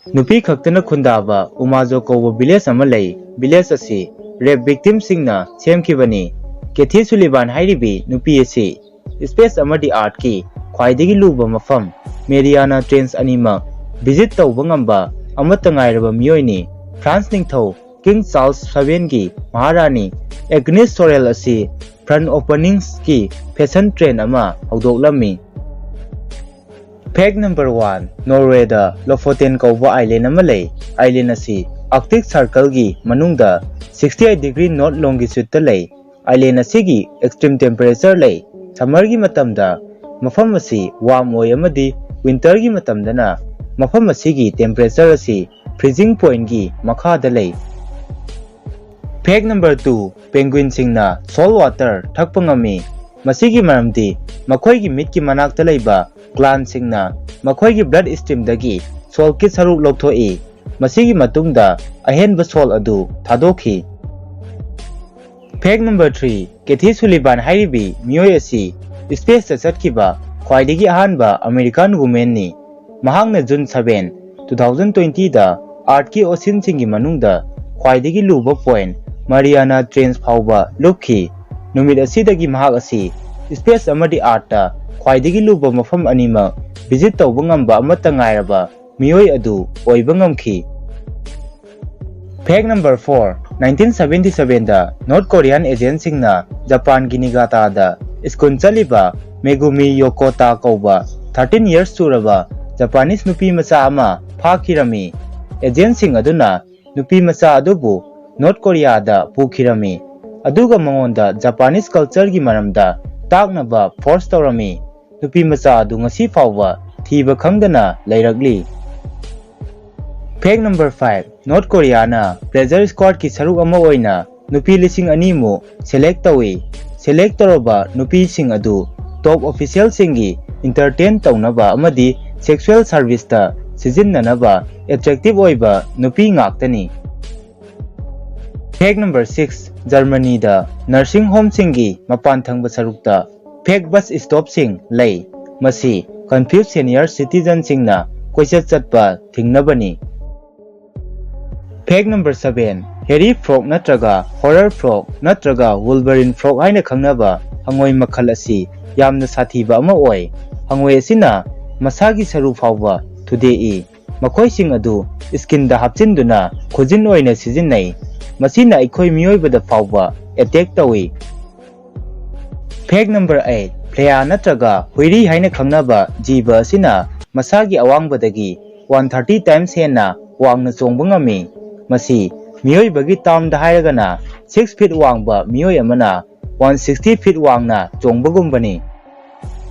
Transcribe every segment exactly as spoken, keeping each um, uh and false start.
ꯅꯨꯄꯤ ꯈꯛꯇꯅ ꯈꯨꯟꯗꯥꯕ ꯎꯃꯥꯖꯣ ꯀꯧꯕ ꯚꯤꯂꯦꯖ ꯑꯃ ꯂꯩ꯫ ꯚꯤꯂꯦꯖ ꯑꯁꯤ ꯔꯦꯞ ꯚꯤꯛꯇꯤꯝꯁꯤꯡꯅ ꯁꯦꯝꯈꯤꯕꯅꯤ꯫ ꯀꯦꯊꯤ ꯁꯨꯂꯤꯚꯥꯟ ꯍꯥꯏꯔꯤꯕꯤ ꯅꯨꯄꯤ ꯑꯁꯤ ꯁ꯭ꯄꯦꯁ ꯑꯃꯗꯤ ꯑꯥꯔꯠꯀꯤ ꯈ꯭ꯋꯥꯏꯗꯒꯤ ꯂꯨꯕ ꯃꯐꯝ ꯃꯦꯔꯤꯌꯥꯅꯥ ꯇ꯭ꯔꯦꯟꯁ ꯑꯅꯤꯃꯛ ꯚꯤꯖꯤꯠ ꯇꯧꯕ ꯉꯝꯕ ꯑꯃꯠꯇ ꯉꯥꯏꯔꯕ ꯃꯤꯑꯣꯏꯅꯤ꯫ ꯐ꯭ꯔꯥꯟꯁ ꯅꯤꯡꯊꯧ ꯀꯤꯡ ꯆꯥꯔꯜꯁ ꯁꯚꯦꯟꯒꯤ ꯃꯍꯥꯔꯥꯅꯤ ꯑꯦꯒꯅꯦꯁ ꯁꯣꯔꯦꯜ ꯑꯁꯤ ꯐ꯭ꯔꯟ ꯑꯣꯄꯅꯤꯡꯁꯀꯤ ꯐꯦꯁꯟ ꯇ꯭ꯔꯦꯟ ꯑꯃ ꯍꯧꯗꯣꯛꯂꯝꯃꯤ꯫ ꯐꯦꯛ ꯅꯝꯕꯔ ꯋꯥꯟ, ꯅꯣꯔꯋꯦꯗ ꯂꯣꯐꯣꯇꯦꯟ ꯀꯧꯕ ꯑꯥꯏꯂꯦꯟ ꯑꯃ ꯂꯩ꯫ ꯑꯥꯏꯂꯦꯟ ꯑꯁꯤ ꯑꯥꯔꯛꯇꯤꯛ ꯁꯔꯀꯜꯒꯤ ꯃꯅꯨꯡꯗ sixty eight degree north longitudeꯇ ꯂꯩ꯫ ꯑꯥꯏꯂꯦꯟ ꯑꯁꯤꯒꯤ ꯑꯦꯛꯁꯇ꯭ꯔꯤꯝ ꯇꯦꯝꯄꯔꯦꯆꯔ ꯂꯩ꯫ ꯁꯝꯃꯔꯒꯤ ꯃꯇꯝꯗ ꯃꯐꯝ ꯑꯁꯤ ꯋꯥꯔꯝ ꯑꯣꯏ ꯑꯃꯗꯤ ꯋꯤꯟꯇꯔꯒꯤ ꯃꯇꯝꯗꯅ ꯃꯐꯝ ꯑꯁꯤꯒꯤ ꯇꯦꯝꯄꯔꯦꯆꯔ ꯑꯁꯤ ꯐ꯭ꯔꯤꯖꯤꯡ ꯄꯣꯏꯟꯒꯤ ꯃꯈꯥꯗ ꯂꯩ꯫ ꯐꯦꯛ ꯅꯝꯕꯔ ꯇꯨ, ꯄꯦꯡꯒ꯭ꯋꯤꯟꯁꯤꯡꯅ ꯁꯣꯜ ꯋꯥꯇꯔ ꯊꯛꯄ ꯉꯝꯃꯤ꯫ ꯃꯁꯤꯒꯤ ꯃꯔꯝꯗꯤ ꯃꯈꯣꯏꯒꯤ ꯃꯤꯠꯀꯤ ꯃꯅꯥꯛꯇ ꯂꯩꯕ ꯒ꯭ꯂꯥꯟꯁꯤꯡꯅ ꯃꯈꯣꯏꯒꯤ ꯕ꯭ꯂꯗ ꯁ꯭ꯇ꯭ꯔꯤꯝꯗꯒꯤ ꯁꯣꯜꯀꯤ ꯁꯔꯨꯛ ꯂꯧꯊꯣꯛꯏ꯫ ꯃꯁꯤꯒꯤ ꯃꯇꯨꯡꯗ ꯑꯍꯦꯟꯕ ꯁꯣꯜ ꯑꯗꯨ ꯊꯥꯗꯣꯛꯈꯤ꯫ ꯐꯦꯛ ꯅꯝꯕꯔ ꯊ꯭ꯔꯤ, ꯀꯦꯊꯤ ꯁꯨꯂꯤꯚꯥꯟ ꯍꯥꯏꯔꯤꯕꯤ ꯃꯤꯑꯣꯏ ꯑꯁꯤ ꯁ꯭ꯄꯦꯁꯇ ꯆꯠꯈꯤꯕ ꯈ꯭ꯋꯥꯏꯗꯒꯤ ꯑꯍꯥꯟꯕ ꯑꯃꯦꯔꯤꯀꯥꯟ ꯋꯨꯃꯦꯟꯅꯤ꯫ ꯃꯍꯥꯛꯅ ꯖꯨꯟ ꯁꯚꯦꯟ, two thousand twentyꯗ ꯑꯥꯔꯠꯀꯤ ꯑꯣꯁꯤꯟꯁꯤꯡꯒꯤ ꯃꯅꯨꯡꯗ ꯈ꯭ꯋꯥꯏꯗꯒꯤ ꯂꯨꯕ ꯄꯣꯏꯟ ꯃꯥꯔꯤꯌꯥꯅꯥ ꯇ꯭ꯔꯦꯟꯁ ꯐꯥꯎꯕ ꯂꯨꯞꯈꯤ꯫ ꯅꯨꯃꯤꯠ ꯑꯁꯤꯗꯒꯤ ꯃꯍꯥꯛ ꯑꯁꯤ ꯁ꯭ꯄꯦꯁ ꯑꯃꯗꯤ ꯑꯥꯔꯠꯇ ꯈ꯭ꯋꯥꯏꯗꯒꯤ ꯂꯨꯕ ꯃꯐꯝ ꯑꯅꯤꯃꯛ ꯚꯤꯖꯤꯠ ꯇꯧꯕ ꯉꯝꯕ ꯑꯃꯠꯇ ꯉꯥꯏꯔꯕ ꯃꯤꯑꯣꯏ ꯑꯗꯨ ꯑꯣꯏꯕ ꯉꯝꯈꯤ꯫ Fact number four, nineteen seventy sevenꯗ ꯅꯣꯔꯠ ꯀꯣꯔꯤꯌꯥꯟ ꯑꯦꯖꯦꯟꯁꯤꯡꯅ ꯖꯄꯥꯟꯒꯤ ꯅꯤꯒꯥꯇꯥꯗ ꯁ꯭ꯀꯨꯜ ꯆꯠꯂꯤꯕ ꯃꯦꯒꯨꯃꯤ ꯌꯣꯀꯣꯇꯥ ꯀꯧꯕ thirteen years ꯁꯨꯔꯕ ꯖꯄꯥꯅꯤꯁ ꯅꯨꯄꯤ ꯃꯆꯥ ꯑꯃ ꯐꯥꯈꯤꯔꯝꯃꯤ꯫ ꯑꯦꯖꯦꯟꯁꯤꯡ ꯑꯗꯨꯅ ꯅꯨꯄꯤ ꯃꯆꯥ ꯑꯗꯨꯕꯨ ꯅꯣꯔꯠ ꯀꯣꯔꯤꯌꯥꯗ ꯄꯨꯈꯤꯔꯝꯃꯤ, ꯑꯗꯨꯒ ꯃꯉꯣꯟꯗ ꯖꯄꯥꯅꯤꯁ ꯀꯜꯆꯔꯒꯤ ꯃꯔꯝꯗ ꯇꯥꯛꯅꯕ ꯐꯣꯔꯁ ꯇꯧꯔꯝꯃꯤ꯫ ꯅꯨꯄꯤ ꯃꯆꯥ ꯑꯗꯨ ꯉꯁꯤ ꯐꯥꯎꯕ ꯊꯤꯕ ꯈꯪꯗꯅ ꯂꯩꯔꯛꯂꯤ꯫ ꯐꯦꯛ ꯅꯝꯕꯔ ꯐꯥꯏꯚ, ꯅꯣꯔꯠ ꯀꯣꯔꯤꯌꯥꯅ ꯄ꯭ꯂꯦꯖꯔ ꯁ꯭ꯀ꯭ꯋꯥꯗꯀꯤ ꯁꯔꯨꯛ ꯑꯃ ꯑꯣꯏꯅ ꯅꯨꯄꯤ ꯂꯤꯁꯤꯡ ꯑꯅꯤ ꯃꯨꯛ ꯁꯦꯂꯦꯛ ꯇꯧꯏ꯫ ꯁꯦꯂꯦꯛ ꯇꯧꯔꯕ ꯅꯨꯄꯤꯁꯤꯡ ꯑꯗꯨ ꯇꯣꯞ ꯑꯣꯐꯤꯁꯤꯌꯦꯜꯁꯤꯡꯒꯤ ꯏꯟꯇꯔꯇꯦꯟ ꯇꯧꯅꯕ ꯑꯃꯗꯤ ꯁꯦꯛꯁꯨꯑꯦꯜ ꯁꯔꯚꯤꯁꯇ ꯁꯤꯖꯤꯟꯅꯅꯕ ꯑꯦꯇ꯭ꯔꯦꯛꯇꯤꯚ ꯑꯣꯏꯕ ꯅꯨꯄꯤ ꯉꯥꯛꯇꯅꯤ꯫ ꯐꯦꯛ ꯅꯝꯕꯔ ꯁꯤꯛꯁ, ꯖꯔꯃꯅꯤꯗ ꯅꯔꯁꯤꯡ ꯍꯣꯝꯁꯤꯡꯒꯤ ꯃꯄꯥꯟ ꯊꯪꯕ ꯁꯔꯨꯛꯇ ꯐꯦꯛ ꯕꯁ ꯁ꯭ꯇꯣꯞꯁꯤꯡ ꯂꯩ꯫ ꯃꯁꯤ ꯀꯟꯐ꯭ꯌꯨꯁ ꯁꯦꯅꯤꯌꯔ ꯁꯤꯇꯤꯖꯟꯁꯤꯡꯅ ꯀꯣꯏꯆꯠ ꯆꯠꯄ ꯊꯤꯡꯅꯕꯅꯤ꯫ Fact number seven, hairy frog ꯅꯠꯇ꯭ꯔꯒ horror frog ꯅꯠꯇ꯭ꯔꯒ Wolverine frog ꯍꯥꯏꯅ ꯈꯪꯅꯕ ꯍꯪꯉꯣꯏ ꯃꯈꯜ ꯑꯁꯤ ꯌꯥꯝꯅ ꯁꯥꯊꯤꯕ ꯑꯃ ꯑꯣꯏ꯫ ꯍꯪꯉꯣꯏ ꯑꯁꯤꯅ ꯃꯁꯥꯒꯤ ꯁꯔꯨ ꯐꯥꯎꯕ ꯊꯨꯗꯦꯛꯏ꯫ ꯃꯈꯣꯏꯁꯤꯡ ꯑꯗꯨ skinꯗ ꯍꯥꯞꯆꯤꯟꯗꯨꯅ ꯈꯨꯖꯤꯟ ꯑꯣꯏꯅ ꯁꯤꯖꯤꯟꯅꯩ꯫ ꯃꯁꯤꯅ ꯑꯩꯈꯣꯏ ꯃꯤꯑꯣꯏꯕꯗ ꯐꯥꯎꯕ attack ꯇꯧꯏ꯫ Fact number eight, flea ꯅꯠꯇ꯭ꯔꯒ ꯍꯨꯏꯔꯤ ꯍꯥꯏꯅ ꯈꯪꯅꯕ ꯖꯤꯕ ꯑꯁꯤꯅ ꯃꯁꯥꯒꯤ ꯑꯋꯥꯡꯕꯗꯒꯤ one thirty times ꯍꯦꯟꯅ ꯋꯥꯡꯅ ꯆꯣꯡꯕ ꯉꯝꯃꯤ꯫ ꯃꯁꯤ ꯃꯤꯑꯣꯏꯕꯒꯤ termꯗ ꯍꯥꯏꯔꯒꯅ six feet ꯋꯥꯡꯕ ꯃꯤꯑꯣꯏ ꯑꯃꯅ one sixty feet ꯋꯥꯡꯅ ꯆꯣꯡꯕꯒꯨꯝꯕꯅꯤ꯫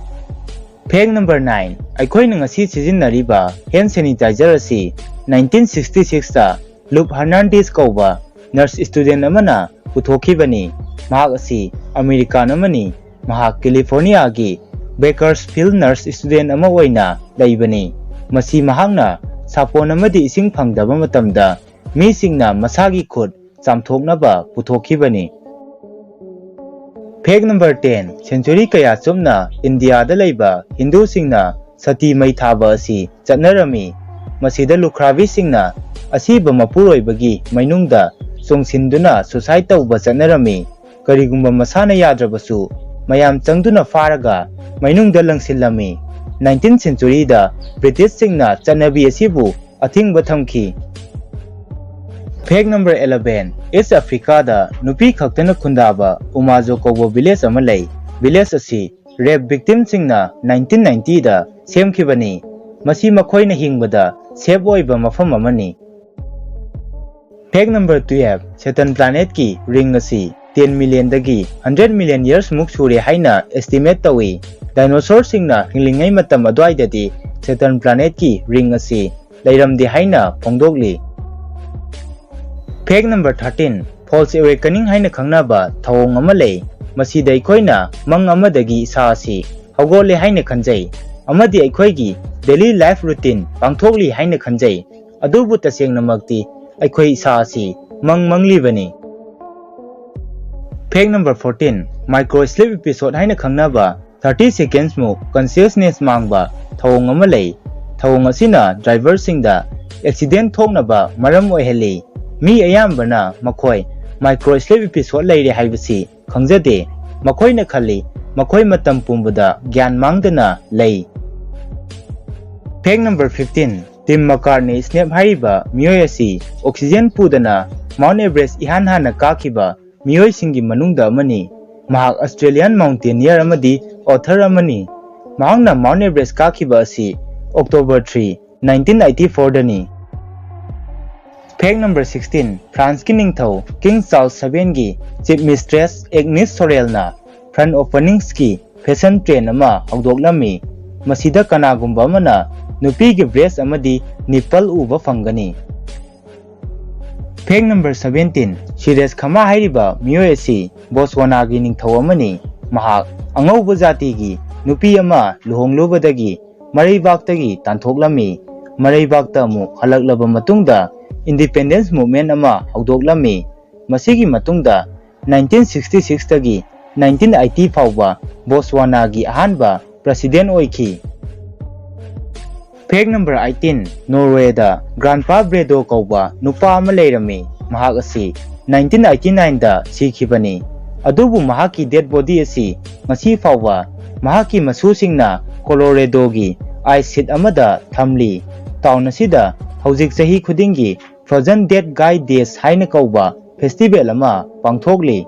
Fact number nine, ꯑꯩꯈꯣꯏꯅ ꯉꯁꯤ ꯁꯤꯖꯤꯟꯅꯔꯤꯕ hand sanitizer ꯑꯁꯤ nineteen sixty sixꯇ Lupe Hernandez ꯀꯧꯕ nurse student ꯑꯃꯅ ꯄꯨꯊꯣꯛꯈꯤꯕꯅꯤ꯫ ꯃꯍꯥꯛ ꯑꯁꯤ American ꯑꯃꯅꯤ꯫ ꯃꯍꯥꯛ Californiaꯒꯤ Bakersfield nurse student ꯑꯃ ꯑꯣꯏꯅ ꯂꯩꯕꯅꯤ꯫ ꯃꯁꯤ ꯃꯍꯥꯛꯅ ꯁꯥꯄꯣꯟ ꯑꯃꯗꯤ ꯏꯁꯤꯡ ꯐꯪꯗꯕ ꯃꯇꯝꯗ ꯃꯤꯁꯤꯡꯅ ꯃꯁꯥꯒꯤ ꯈꯨꯠ ꯆꯥꯝꯊꯣꯛꯅꯕ ꯄꯨꯊꯣꯛꯈꯤꯕꯅꯤ꯫ Fact number ten, century ꯀꯌꯥ ꯆꯨꯞꯅ ꯏꯟꯗꯤꯌꯥꯗ ꯂꯩꯕ ꯍꯤꯟꯗꯨꯁꯤꯡꯅ ꯁꯇꯤ ꯃꯩ ꯊꯥꯕ ꯑꯁꯤ ꯆꯠꯅꯔꯝꯃꯤ꯫ ꯃꯁꯤꯗ ꯂꯨꯈ꯭ꯔꯥꯕꯤꯁꯤꯡꯅ ꯑꯁꯤꯕ ꯃꯄꯨꯔꯣꯏꯕꯒꯤ ꯃꯩꯅꯨꯡꯗ ꯆꯣꯡꯁꯤꯟꯗꯨꯅ suicide ꯇꯧꯕ ꯆꯠꯅꯔꯝꯃꯤ꯫ ꯀꯔꯤꯒꯨꯝꯕ ꯃꯁꯥꯅ ꯌꯥꯗ꯭ꯔꯕꯁꯨ ꯃꯌꯥꯝ ꯆꯪꯗꯨꯅ ꯐꯥꯔꯒ ꯃꯩꯅꯨꯡꯗ ꯂꯪꯁꯤꯜꯂꯝꯃꯤ꯫ Nineteenth centuryꯗ Britishꯁꯤꯡꯅ ꯆꯠꯅꯕꯤ ꯑꯁꯤꯕꯨ ꯑꯊꯤꯡꯕ ꯊꯝꯈꯤ꯫ Fact number eleven, East Africaꯗ ꯅꯨꯄꯤ ꯈꯛꯇꯅ ꯈꯨꯟꯗꯥꯕ ꯎꯃꯥꯖꯣ ꯀꯧꯕ village ꯑꯃ ꯂꯩ꯫ Village ꯑꯁꯤ rape victimꯁꯤꯡꯅ nineteen ninetyꯗ ꯁꯦꯝꯈꯤꯕꯅꯤ꯫ ꯃꯁꯤ ꯃꯈꯣꯏꯅ ꯍꯤꯡꯕꯗ safe ꯑꯣꯏꯕ ꯃꯐꯝ ꯑꯃꯅꯤ꯫ Fact number twelve, Saturn planetꯀꯤ ring ꯑꯁꯤ ten millionꯗꯒꯤ hundred million yearsꯃꯨꯛ ꯁꯨꯔꯦ ꯍꯥꯏꯅ estimate ꯇꯧꯏ꯫ Dinosaurꯁꯤꯡꯅ ꯍꯤꯡꯂꯤꯉꯩ ꯃꯇꯝ ꯑꯗꯨꯋꯥꯏꯗꯗꯤ Saturn planetꯀꯤ ring ꯑꯁꯤ ꯂꯩꯔꯝꯗꯦ ꯍꯥꯏꯅ ꯐꯣꯡꯗꯣꯛꯂꯤ꯫ Fact number thirteen, False awakening ꯍꯥꯏꯅ ꯈꯪꯅꯕ ꯊꯧꯑꯣꯡ ꯑꯃ ꯂꯩ꯫ ꯃꯁꯤꯗ ꯑꯩꯈꯣꯏꯅ ꯃꯪ ꯑꯃꯗꯒꯤ ꯏꯁꯥ ꯑꯁꯤ ꯍꯧꯒꯠꯂꯦ ꯍꯥꯏꯅ ꯈꯟꯖꯩ ꯑꯃꯗꯤ ꯑꯩꯈꯣꯏꯒꯤ daily life routine ꯄꯥꯡꯊꯣꯛꯂꯤ ꯍꯥꯏꯅ ꯈꯟꯖꯩ꯫ ꯑꯗꯨꯕꯨ ꯇꯁꯦꯡꯅꯃꯛꯇꯤ ꯑꯩꯈꯣꯏ ꯏꯁꯥ ꯑꯁꯤ ꯃꯪ ꯃꯪꯂꯤꯕꯅꯤ꯫ Fact number fourteen, Micro sleep episode ꯍꯥꯏꯅ ꯈꯪꯅꯕ thirty secondsꯃꯨꯛ consciousness ꯃꯥꯡꯕ ꯊꯧꯑꯣꯡ ꯑꯃ ꯂꯩ꯫ ꯊꯧꯑꯣꯡ ꯑꯁꯤꯅ ꯗ꯭ꯔꯥꯏꯚꯔꯁꯤꯡꯗ ꯑꯦꯛꯁꯤꯗꯦꯟ ꯊꯣꯛꯅꯕ ꯃꯔꯝ ꯑꯣꯏꯍꯜꯂꯤ꯫ ꯃꯤ ꯑꯌꯥꯝꯕꯅ ꯃꯈꯣꯏ ꯃꯥꯏꯀ꯭ꯔꯣ ꯁ꯭ꯂꯤꯞ ꯏꯄꯤꯁꯣꯗ ꯂꯩꯔꯦ ꯍꯥꯏꯕꯁꯤ ꯈꯪꯖꯗꯦ꯫ ꯃꯈꯣꯏꯅ ꯈꯜꯂꯤ ꯃꯈꯣꯏ ꯃꯇꯝ ꯄꯨꯝꯕꯗ ꯒ꯭ꯌꯥꯟ ꯃꯥꯡꯗꯅ ꯂꯩ꯫ Fact number fifteen, ꯇꯤꯝ ꯃꯀꯥꯔꯅꯤ ꯁ꯭ꯅꯦꯞ ꯍꯥꯏꯔꯤꯕ ꯃꯤꯑꯣꯏ ꯑꯁꯤ ꯑꯣꯛꯁꯤꯖꯦꯟ ꯄꯨꯗꯅ ꯃꯥꯎꯟ ꯑꯦꯚꯔꯦꯁ ꯏꯍꯥꯟ ꯍꯥꯟꯅ ꯀꯥꯈꯤꯕ ꯃꯤꯑꯣꯏꯁꯤꯡꯒꯤ ꯃꯅꯨꯡꯗ ꯑꯃꯅꯤ꯫ ꯃꯍꯥꯛ ꯑꯁꯇ꯭ꯔꯦꯂꯤꯌꯥꯟ ꯃꯥꯎꯟꯇꯦꯅꯤꯌꯔ ꯑꯃꯗꯤ ꯑꯣꯊꯔ ꯑꯃꯅꯤ꯫ ꯃꯍꯥꯛꯅ ꯃꯥꯎꯟ ꯑꯦꯚꯔꯦꯁ ꯀꯥꯈꯤꯕ ꯑꯁꯤ ꯑꯣꯛꯇꯣꯕꯔ three, nineteen eighty fourꯗꯅꯤ꯫ Fact number sixteen, ꯐ꯭ꯔꯥꯟꯁꯀꯤ ꯅꯤꯡꯊꯧ ꯀꯤꯡ ꯆꯥꯔꯜꯁ ꯁꯚꯦꯟꯒꯤ ꯆꯤꯐ ꯃꯤꯁꯇ꯭ꯔꯦꯁ ꯑꯦꯒꯅꯤꯁ ꯁꯣꯔꯦꯜꯅ ꯐ꯭ꯔꯟ ꯑꯣꯄꯅꯤꯡꯁꯀꯤ ꯐꯦꯁꯟ ꯇ꯭ꯔꯦꯟ ꯑꯃ ꯍꯧꯗꯣꯛꯂꯝꯃꯤ꯫ ꯃꯁꯤꯗ ꯀꯅꯥꯒꯨꯝꯕ ꯑꯃꯅ ꯅꯨꯄꯤꯒꯤ ꯕ꯭ꯔꯦꯁ ꯑꯃꯗꯤ ꯅꯤꯄꯜ ꯎꯕ ꯐꯪꯒꯅꯤ꯫ Fact number seventeen, ꯁꯤꯔꯦꯁ ꯈꯃꯥ ꯍꯥꯏꯔꯤꯕ ꯃꯤꯑꯣꯏ ꯑꯁꯤ ꯕꯣꯠꯁꯋꯥꯅꯥꯒꯤ ꯅꯤꯡꯊꯧ ꯑꯃꯅꯤ꯫ ꯃꯍꯥꯛ ꯑꯉꯧꯕ ꯖꯥꯇꯤꯒꯤ ꯅꯨꯄꯤ ꯑꯃ ꯂꯨꯍꯣꯡꯂꯨꯕꯗꯒꯤ ꯃꯔꯩꯕꯥꯛꯇꯒꯤ ꯇꯥꯟꯊꯣꯛꯂꯝꯃꯤ꯫ ꯃꯔꯩꯕꯥꯛꯇ ꯑꯃꯨꯛ ꯍꯜꯂꯛꯂꯕ ꯃꯇꯨꯡꯗ ꯏꯟꯗꯤꯄꯦꯟꯗꯦꯟꯁ ꯃꯨꯚꯃꯦꯟ ꯑꯃ ꯍꯧꯗꯣꯛꯂꯝꯃꯤ꯫ ꯃꯁꯤꯒꯤ ꯃꯇꯨꯡꯗ nineteen sixty sixꯇꯒꯤ nineteen eighty ꯐꯥꯎꯕ ꯕꯣꯠꯁꯋꯥꯅꯥꯒꯤ ꯑꯍꯥꯟꯕ ꯄ꯭ꯔꯁꯤꯗꯦꯟ ꯑꯣꯏꯈꯤ꯫ Fact number eighteen, ꯅꯣꯔꯋꯦꯗ ꯒ꯭ꯔꯥꯟꯄꯥ ꯕ꯭ꯔꯦꯗꯣ ꯀꯧꯕ ꯅꯨꯄꯥ ꯑꯃ ꯂꯩꯔꯝꯃꯤ꯫ ꯃꯍꯥꯛ ꯑꯁꯤ nineteen eighty nineꯗ ꯁꯤꯈꯤꯕꯅꯤ꯫ ꯑꯗꯨꯕꯨ ꯃꯍꯥꯛꯀꯤ ꯗꯦꯗ ꯕꯣꯗꯤ ꯑꯁꯤ ꯉꯁꯤ ꯐꯥꯎꯕ ꯃꯍꯥꯛꯀꯤ ꯃꯁꯨꯁꯤꯡꯅ ꯀꯣꯂꯣꯔꯦꯗꯣꯒꯤ ꯑꯥꯏꯁ ꯁꯤꯠ ꯑꯃꯗ ꯊꯝꯂꯤ꯫ ꯇꯥꯎꯟ ꯑꯁꯤꯗ ꯍꯧꯖꯤꯛ ꯆꯍꯤ ꯈꯨꯗꯤꯡꯒꯤ Frozen Dead Guy Days ꯍꯥꯏꯅ ꯀꯧꯕ ꯐꯦꯁꯇꯤꯚꯦꯜ ꯑꯃ ꯄꯥꯡꯊꯣꯛꯂꯤ꯫